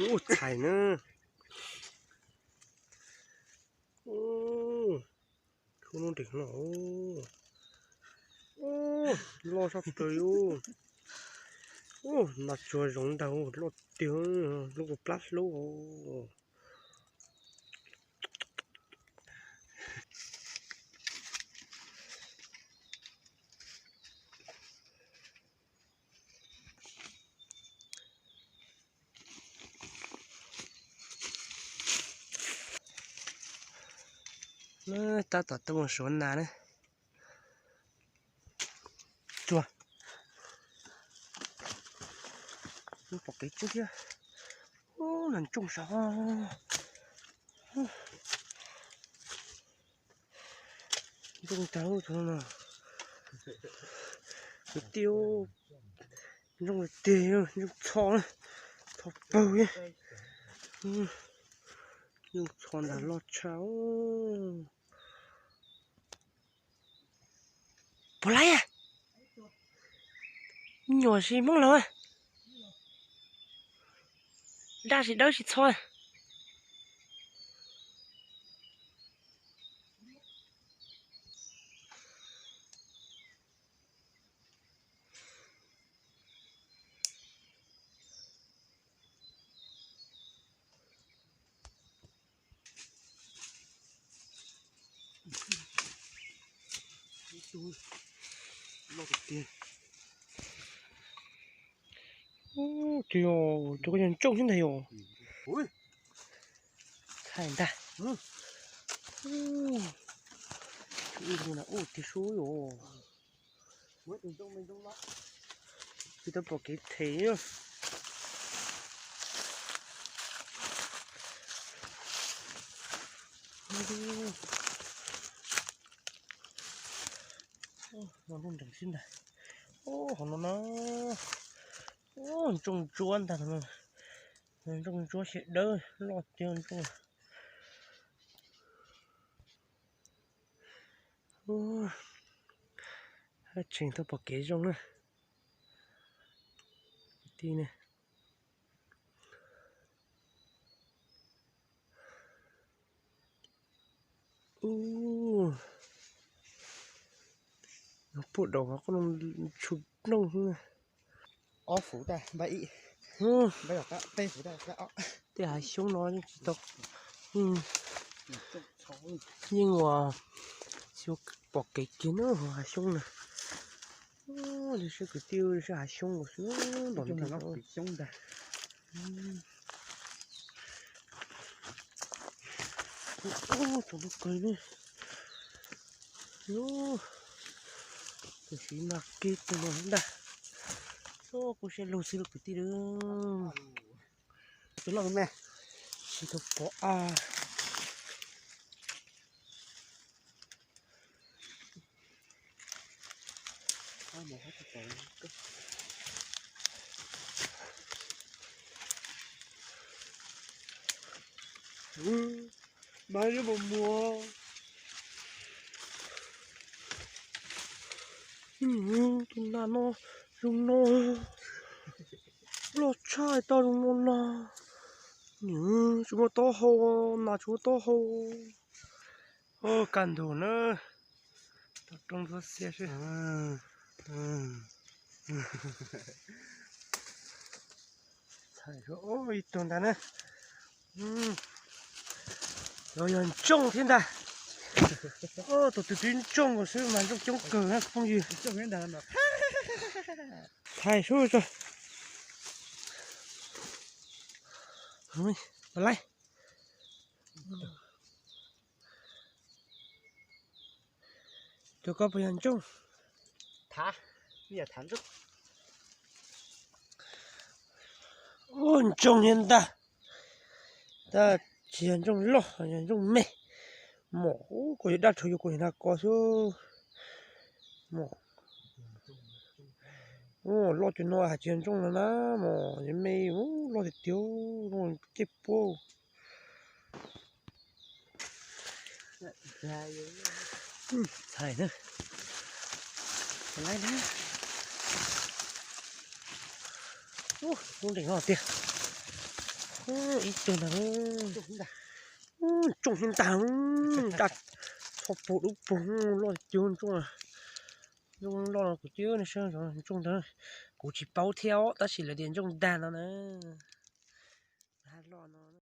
Ub, txhais na. Ub, lub nrees no. Ub, loj sab plaws li. Ub, nas tsuag zoov ntag, loj tiag, lub kua plab hlub. Tab tom tuaj mus suav nas na. Tsuag. Pom kev tseeb thiab. Ub, nas ntsooj sav. Ntsooj tag tus no. Kwv tij, ntsooj tiag, ntsooj txho, txho pawg, ntsooj txho ntag, loj tshaj. Puas laib? Nyuam tsis Hmoob laus, daj tsis dawb tsis txho. Loj tiag tiag. Ub, tus yog, tus ko yog ntsooj thiab ntag yom. Txhais ntag. Ub, tus no ub tiag sub yom. Tsis tau pom kev them. Lub nrees xwb ntag. Ub, hauv no na. Ub, ntsooj ntsuab ntag. Ntsooj ntsuab xyaw dawb loj tiag ntsooj. Ub, tseem tau pom kev zoo na. Kwv tij ne. Ub, puag daus qoj tshu plooj xwb. Ob fuv tag npaj ib, npaj peb fuv tag npaj ob. Tej hav xyoob no yeej tsis tau, yeej ua, tsis pom kev kiag na hav xyoob na. Li sib kwv tij, sib hav xyoob ua xwb ntom ntej no. Ub, tsaus ntuj kawg li. Ub, tus siv nag kiag tus no ntag. Ub, kuv siab lug xwb lauj kwv tij lauj. Tus loj me, tsis tau pom a. Mas yuav mus muag. Tus nas no zoo no, loj tshaj tau zoo no na. Nws tsis muaj taub hau, nas tsis muaj taub hau. Kaj ntug na, tau roob txhua xiab sib. Txhais ib tug ntag na. Yog ntsooj thiab ntag. Tus twg twb ntsooj xwb mas ntsooj coob kawg na phooj ywg. Thaij sub tso. Laib. Tus ko puas yog ntsooj? Ub, ntsooj thiab ntag. Tab tsis yog ntsooj loj, yog ntsooj me. Mom, ub, kuv yuav dab tshua yuav kuv na ko xwb. Mom, ub, loj cov no hais tsis yog ntsooj no na, mom, me, ub, loj tiag tiag, loj caj puab. Txhais na. Lub nrees no tiag. Ib tug ntag. Ntsooj ntag, daj txho pug dub pug loj cuv ntsooj. Ntsooj loj no kuv cia saib ntsooj ntag. Kuv tsis paub thiab os, tab sis lawv tias ntsooj dag no na. Loj no.